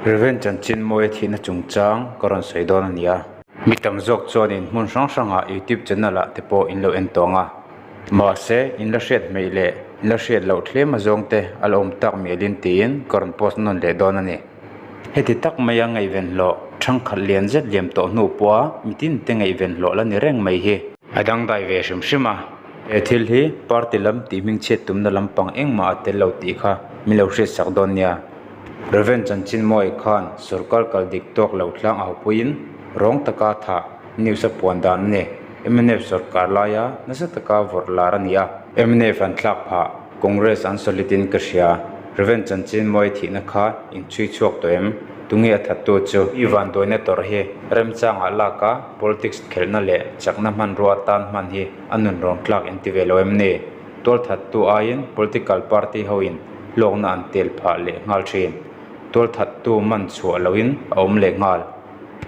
Rev. Chanchinmawia thihna chungchang ka rawn sawi dawn a ni a. Mi tam zawk chuanin hmun hrang hrangah YouTube channel ah te pawh in lo en tawng a. Mahse, in la hriat hmeih leh in la hriat loh thlem a zawng te a la awm tak mialin tiin ka rawn post nawn leh dawn a ni. Heti tak maia ngaihven hlawh thangkhat lian zet liam tawh hnu pawha mitin te ngaihven hlawh la ni reng mai hi. A dangdai ve hrim hrim a. He thil hi party lam tih hmingchhiat tumna lampang engmah a tel lo tih kha min lo hriatsak dawn nia. Rev. Chanchinmawia khan sorkar kal dik tawk lo tlang a hopuiin rawng taka thah news a puan dan a ni. Mnf sorkar laia nasa taka vawrh lar a ni a. Mnf an thlak phah, Congress an solid in ka hria. Rev. Chanchinmawia thihna kha inchhui chhuak tawh em? Tunge a thattu chu? I vanduaina tawrh hi remchangah lak a politics khelhna leh chakna hmanrua atan hman hi a nun rawn tlak in ti ve lo em ni? Tualthattu aiin political party hoin hlawkna an tel phah leh nghal thin. Tualthattu man chhuah loin a awm leh nghal.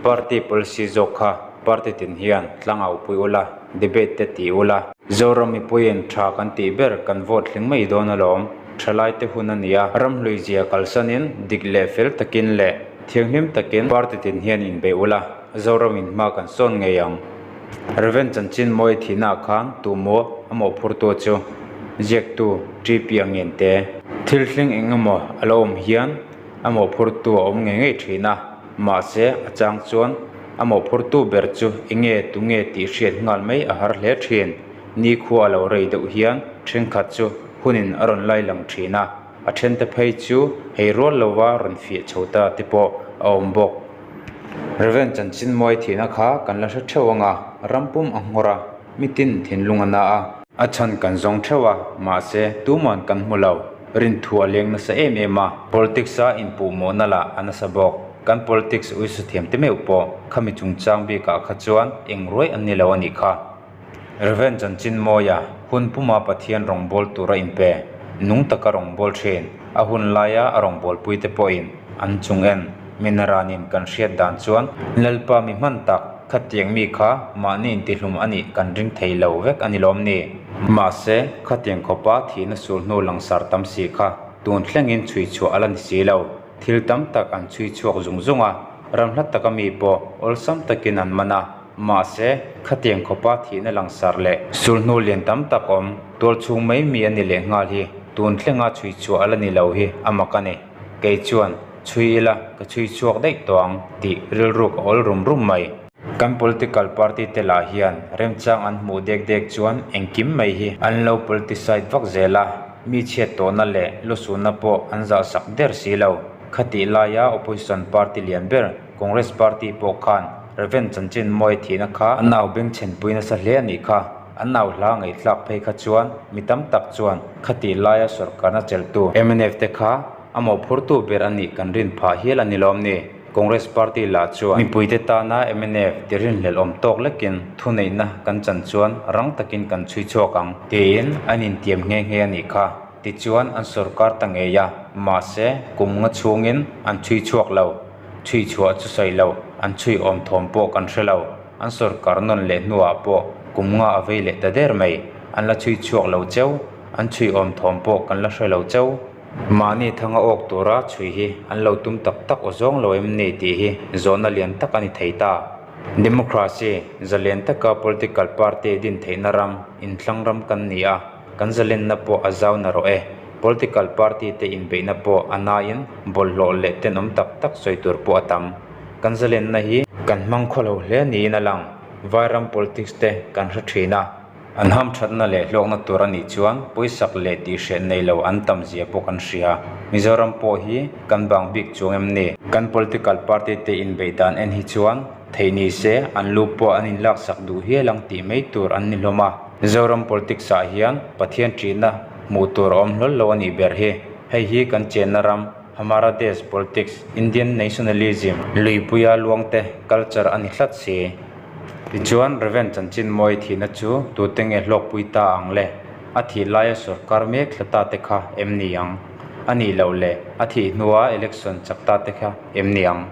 Party policy zawk kha party tin hian tlang au pui ula, debate te ti ula. Zoram mipuiin tha kan tih ber kan vote tling mai dawn alawm. Thalaite hun a ni a, ramhlui zia kalsanin dik leh fel takin leh thianghlim takin party tin hian inbeih ula, Zoramin hma kan sawn ngei ang. Rev. Chanchinmawia thihnaah khan tuhmaw a mawhphurtu chu ziaktu TP a ngen te. Thil thleng eng emaw a lo awm hian a mawhphurtu a awm ngei ngei thin a, mahse a chang chuan a mawhphurtu ber chu enge tunge tih hriat nghal mai a har hle thin. Nikhua a lo rei deuh hian thenkhat chu hunin a rawn lai lang thin a, a thente phei chu hei rual lova rawn fiah chho ta te pawh a awm bawk. Rev. Chanchinmawia thihna kha kan la hre theuh ang a, ram pum a nghawr a, mitin thinlung a na a. A chhan kan zawng theuh a, mahse tuman kan hmu lo. Rinthu a leng nasa em em a, politics a inpuhmawhna lah a nasa bawk. Kan politics uisu thiam te meuh pawh khami chungchang bikah kha chuan eng ruai an ni lo a nih kha. Rev. Chanchinmawia, hun puma Pathian rawngbâwl tura inpe, nung taka rawngbâwl ṭhin, a hun laia a rawngbâwlpui te pawhin an chung en. Minaranin kan hriat dan chuan Lalpa mi hman tak, khatiang mi kha mahni intihlum a nih kan ring thei lo vek a ni lawm ni? Mahse, khatiang khawpa thihna sul hnu langsar tam si kha tun thlengin chhui chhuah a la ni si lo. Thil tam tak an chhui chhuak zung zung a, ram hla taka mi pawh awlsam takin an man a. Mahse, khatiang khawpa thihna langsar leh sulhnu lian tam tak awm, tualchhung mai mi a ni leh nghal hi tun thlenga chhui chhuah a la ni lo hi a mak a ni. Kei chuan, chhui ila ka chhui chhuak daih tawh ang tih rilru ka awl rum rum mai. Kan political party te lah hian remchang an hmuh dek dek chuan engkim mai hi an lo politicide vak zel a, mi chhiat tawhna leh lusunna pawh an zahsak der si lo. Khatih laia opposition party lian ber Congress party pawh khan Rev. Chanchinmawia thihna kha an au bengchhenpui nasa hle a nih kha. An au hla ngaihthlak phei kha chuan mi tam tak chuan khatih laia sawrkarna chelhtu mnf te kha a mawhphurtu ber a nih kan rin phah hial a ni lawm ni. Congress party lah chuan mipuite tana mnf ti rinhlelh awm tawk lekin thuneihna kan chan chuan rang takin kan chhui chhuak ang tiin an intiam nghe nghe a nih kha. Tichuan an sawrkar ta ngei a, mahse kum nga chhungin an chhui chhuak lo. Chhui chhuah chu sawi lo, an chhui awm thawm pawh kan hre lo. An sawrkar nawn leh hnuah pawh kum nga a vei leh ta der mai. An la chhui chhuak lo cheu, an chhui awm thawm pawh kan la hre lo cheu. Mahni thanga awk tura chhui hi an lo tum tak tak aw zawng lo em ni tih hi zawhna lian tak a ni thei ta. Democracy, zalen taka political party din theihna ram, inthlang ram kan ni a, kan zalenna pawh a zau narawh e. Political party te inbeihna pawh a naiin bawlhhlawh leh tenawm tak tak sawi tur pawh a tam. Kan zalenna hi kan hmang khaw lo hle niin a lang. Vairam politics te kan hre thin a. An hamthatna leh hlawkna tur a nih chuan pawisak leh tihhreh nei lo an tam zia pawh kan hria. Mizoram pawh hi kan bang bik chuang em ni? Kan political party te inbeih dan en hi chuan theih ni se an lu pawh an inlaksak duh hial ang tih mai tur an ni hlawm a. Mizoram politics ah hian Pathian ṭihna hmuh tur a awm hlawl lo a nih ber hi. Hei hi kan chenna ram, Hamara Desh politics, Indian nationalism, luipuia luangte culture a ni hlat si. Tichuan, Rev. Chanchinmawia thihna chu tute nge hlawkpui ta ang le? A thih laia sorkar mek thla ta te kha em ni ang? A nih loh le, a thih hnua election chak ta te kha em ni ang?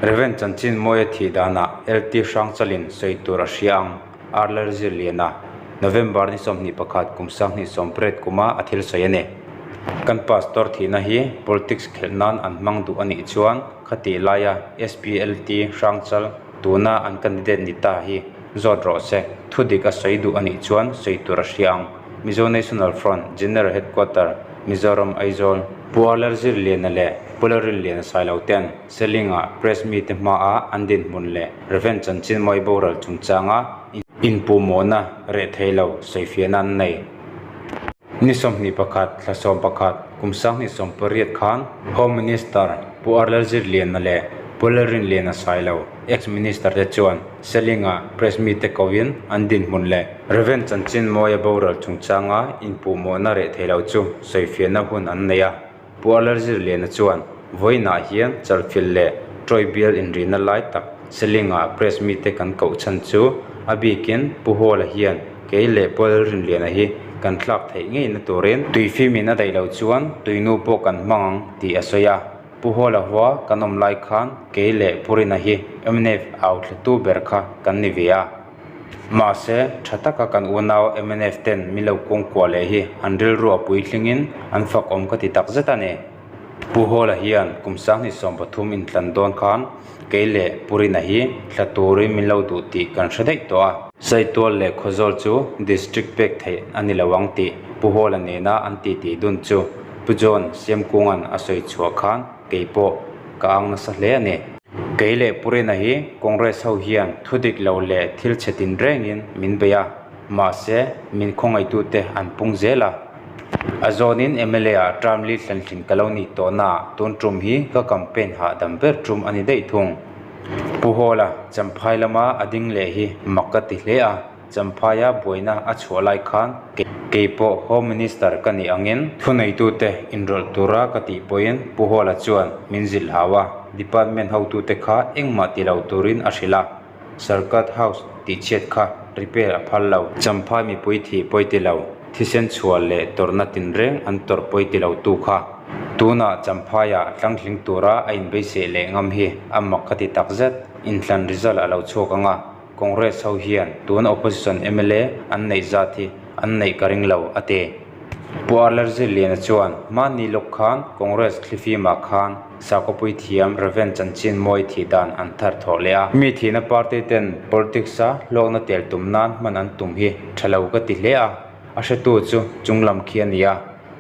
Rev. Chanchinmawia thih danah LT Hrangchalin sawi tur a hria ang. Arler Zirliana, November ni 21 kum 2018 kuma a thil sawi a ni. Kan pastor thihna hi politics khelh nan an hmang duh a nih chuan khatih laia SPLT Hrangchal tuna an candidate ni ta hi zawt rawh se. Thudik a sawi duh a nih chuan sawi tur a hria ang. Mizo National Front, General Headquarter, Mizoram, Aizawl. Pu Arlalzirliana leh Pu Lalrinliana Sailo ten Seling-ah Press mite hmaah an dinhmun leh Rev. Chanchinmawi boral chungchanga inpuhmawhna reh thei lo sawifiahna an nei. Ni 21, thla 11, kum 2018 khan Home Minister Pu Arlalzirliana leh Pu Lalrinliana Sailo, Ex-Minister te chuan Seling-ah Press mite koin an dinhmun leh Rev. Chanchinmawia boral chungchanga inpuhmawhna reh thei lo chu sawifiahna hun an nei a. Pu Arlalzirliana chuan, Vawiinah hian Chalfilh leh Troy bial inrihna lai tak Seling-ah press mite kan koh chhan chu a bikin Pu Hawla hian kei leh Pu Lalrinliana hi kan thlak theih ngeina turin tuifimin a daih loh chuan tuinu pawh kan hmang ang tih a sawi a. Pu Hawla hua kan awm lai khan kei leh Pu Rina hi mnf au thlatu ber kha kan ni ve a. Mahse, tha taka kan unau mnf ten min lo kawngkuah leh hi an rilru a puitlingin an fakawm ka ti tak zet a ni. Pu Hawla hian kum 2013 intlan dawn khan kei leh Pu Rina hi thla turin min lo duh tih kan hre daih tawh a. Saitual leh Khawzawl chu District pek theih a ni lo ang tih Pu Hawla nena an titi dun chu Pu John Siamkunga'n a sawi chhuah khan kei pawh ka ang nasa hle a ni. Kei leh Pu Rina hi Congress ho hian thu dik lo leh thil chhe tin rengin min bei a, mahse min khawngaihtute an pung zel a. A zawnin mla ah term li thlantlin ka lo nih tawh naah tun tum hi ka campaign hahdam ber tum a ni daih thung. Pu Hawla, Champhai lama a ding leh hi mak ka ti hle a. Champhaia buaina a chhuah lai khan kei pawh Home Minister ka nih angin thuneitute inrawlh tura ka tih pawhin Pu Hawla chuan min zilh hau a, Department hotute kha engmah ti lo turin a hrilh a, Circuit House tihchhiat kha repair a phal lo. Champhai mipui thih pawi ti lo, thisen chhuah leh tawrhna tinreng an tawrh pawi ti lo tu kha tunah Champhaiah tlangtling tura a inbeiseh leh ngam hi a mak ka ti takzet, inthlan result a lo chhuak ang a. Congress ho hian tuna opposition mla an neih zat hi an neih ka ring lo, a ti. Pu Arlerziliana chuan mahni lawk khan Congress thlifimah khan Sakawpui thiam Rev. Chanchinmawi thih dan an thar thawh leh a. Mi thihna party ten politics a hlawkna tel tum nan hman an tum hi tha lo ka ti hle a, a hretu chu chunglam khi a ni a,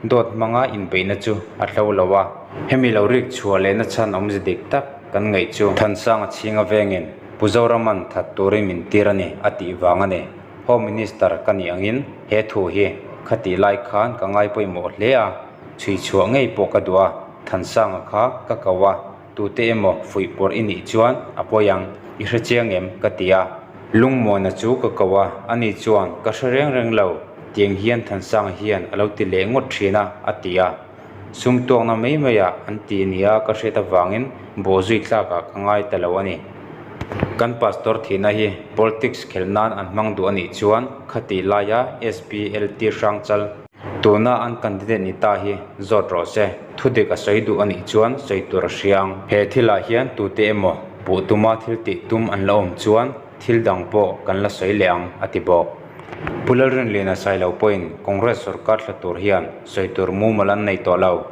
dawt hmanga inbeihna chu a tlo lo a. Hemi lo rik chhuah lehna chhan awmze dik tak kan ngaih chu Thansanga chhinga vengin Pu Zoraman that turin min tir a ni a tih vang a ni. Home Minister ka nih angin he thu hi khatih lai khan ka ngai pawimawh hle a, chhui chhuah ngei pawh ka duh a, Thansanga kha ka ko a, tute emaw fuih pawrh i nih chuan a pawi ang, i hre chiang em? ka ti a. Lungmuana chu ka ko a, ani chuan ka hre reng reng lo, tiang hian Thansanga hian a lo ti leh ngawt thin a, a ti a. Sum tuakna mai maiah an ti nia ka hriat avangin bawhzui tlakah ka ngai ta lo a ni. Kan pastor thihna hi politics khelh nan an hmang duh a nih chuan khatih laia SPLT Hrangchal tuna an candidate ni ta hi zawt rawh se. Thudik a sawi duh a nih chuan sawi tur a hria ang. He thilah hian tute emaw puh tuma thil tih tum an la awm chuan thil dang pawh kan la sawi leh ang, a ti bawk. Pu Lalrinliana Sailo pawhin Congress sorkar thla tur hian sawi tur mumal an nei tawh lo.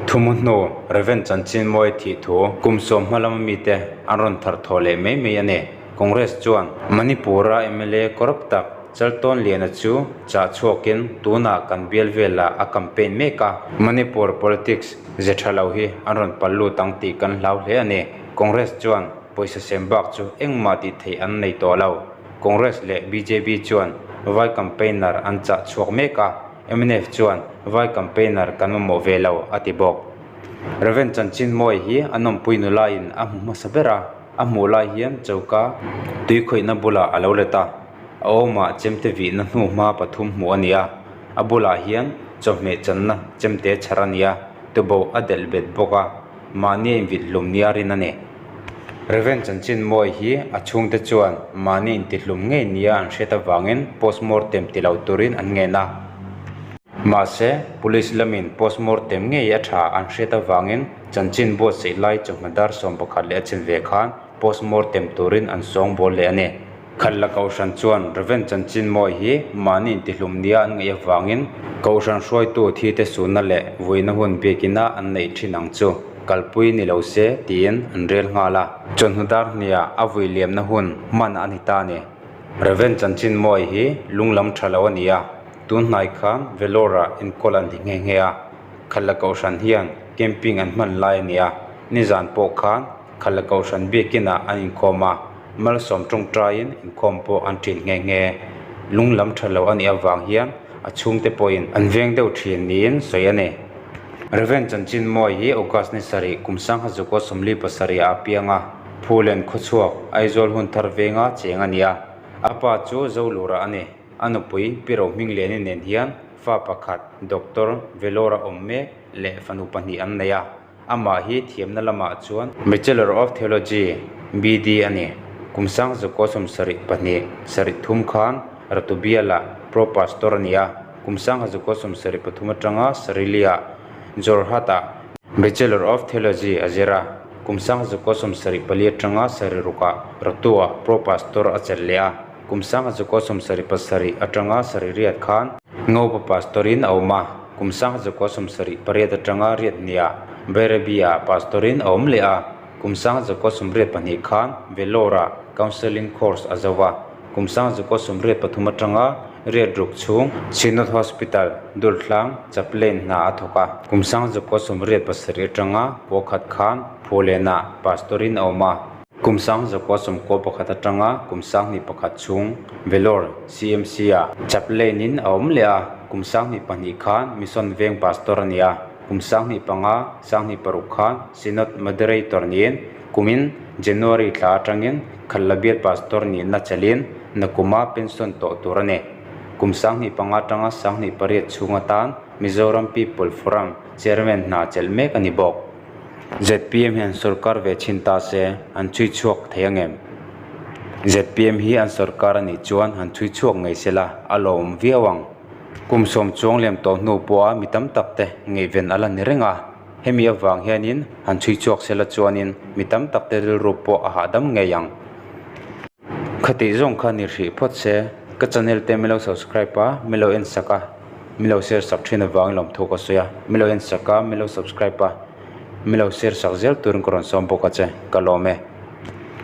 Thumu hnu Rev. Chanchinmawi thih thu kum sawm hma lama mite an rawn thar thawh leh mai mai a ni. Congress chuan Manipur-a mla corrupt tak Chaltawnliana chu chah chhuakin tunah kan bial velah a campaign mek a. Manipur politics ze tha lo hi an rawn pal lut ang tih kan hlau hle a ni. Congress chuan pawisa sem bak chu engmah tih theih an nei tawh lo. Congress leh bjp chuan vai campaigner an chah chhuak mek a, mnf chuan vai campaigner kan mamawh ve lo a ti bawk. Rev. Chanchinmawi hi a nawmpui nulaiin a hmu hmasa ber a, a hmuh lai hian choka tui khawihna bulah a lo let a, a awmah chemte vihna hnuhma pathum hmuh a ni a, a bulah hian chawhmeh channa chemte chhar a ni a, tuboh a delh bet bawk a. Mahni a invit hlum nia rin a ni. Rev. Chanchinmawi hi a chhungte chuan mahni intihlum ngei nia an hriat avangin postmortem ti lo turin an ngen a. Mahse, Police lamin postmortem ngei a tha an hriat avangin chanchin buatsaih lai chawhma dar 11 leh a chin ve khan postmortem turin an sawng bawl leh a ni. Khatla Kohhran chuan Rev. Chanchinmawi hi mahni intihlum nia an ngaih avangin Kohhran hruaitu thite sunna leh vuina hun biakina an neih thin ang chu kalpui ni lo se tiin an rel nghal a. Chawhnu dar hniah a vui liamna hun hman a ni ta a ni. Rev. Chanchinmawi hi lunglam tha lo a ni a, tun hnai khan Vellore-ah enkawl an ni nghe nghe a. Khatla Kohhran hian camping an hman lai a ni a, nizan pawh khan Khatla Kohhran biakinah an inkhawm a, malsawm tawngtaiin inkhawm pawh an ṭin nghe nghe. Lung lam ṭha lo a nih avang hian a chhungte pawhin an veng deuh ṭhin niin sawi a ni. Rev. Chanchinmawi hi August ni sarih kum sangha zukaw 47 ah a piang a, Phulen khawchhuak Aizawl hun thar venga cheng a ni a, a pa chu Zolura a ni. A nupui Pi Rohmingliani nen hian fa pakhat Doctor Vellore a awm mek leh fanu pahnih an nei a. Amah hi thiamna lamah chuan Bachelor of Theology, BD, a ni. Kum sang zakaw 72, 73 khan Ratubiala Pro Pastor a ni a. Kum sang zakaw 73 atanga Sarilia, Jorhat-ah Bachelor of Theology a zir a. Kum sang zakaw 74 atanga Sarirukah Ratu-ah Pro Pastor a chelh leh a. Kum 1977 atanga 78 khan Ngopa Pastor-in a awm a, kum 1978 atanga riat hniah Bairabi-ah Pastor-in a awm leh a, kum 1982 khan Vellore-ah Counselling Course a zo a, kum 1983 atanga riat ruk chhung Synod Hospital, Durtlang, Chaplain hna a thawk a, kum 1987 atanga Puakhat khan Phulenah Pastor-in a awm a. Kum 1991 atanga kum 21 chhung Vellore CMC-ah Chaplain-in a awm leh a, kum 22 khan Mission Veng Pastor a ni a, kum 25, 26 khan Synod Moderator niin kumin January thla atangin Khallabial Pastor nihna chelhin nakuma pension tawh tur a ni. Kum 25 atanga 28 chhung atan Mizoram People Forum Chairman hna chelh mek a ni bawk. Zpm hian sorkar ve chhin ta se an chhui chhuak thei ang em? Zpm hi an sorkar a nih chuan han chhui chhuak ngei se la a lawmawm viau ang. Kum sawm chuang liam tawh hnu pawha mi tam tak te ngaihven a la ni reng a, hemi avang hianin han chhui chhuak se la chuanin mi tam tak te rilru pawh a hahdam ngei ang. Khatih zawng kha ni hrih phawt se, ka channel te min lo subscribe a, min lo en sak a. Mi lo share sak thin avangin lawmthu ka sawi a, mi lo en sak a, mi lo subscribe a, mi lo share sak zel turin ka rawn sawm bawk a che, ka lawm e.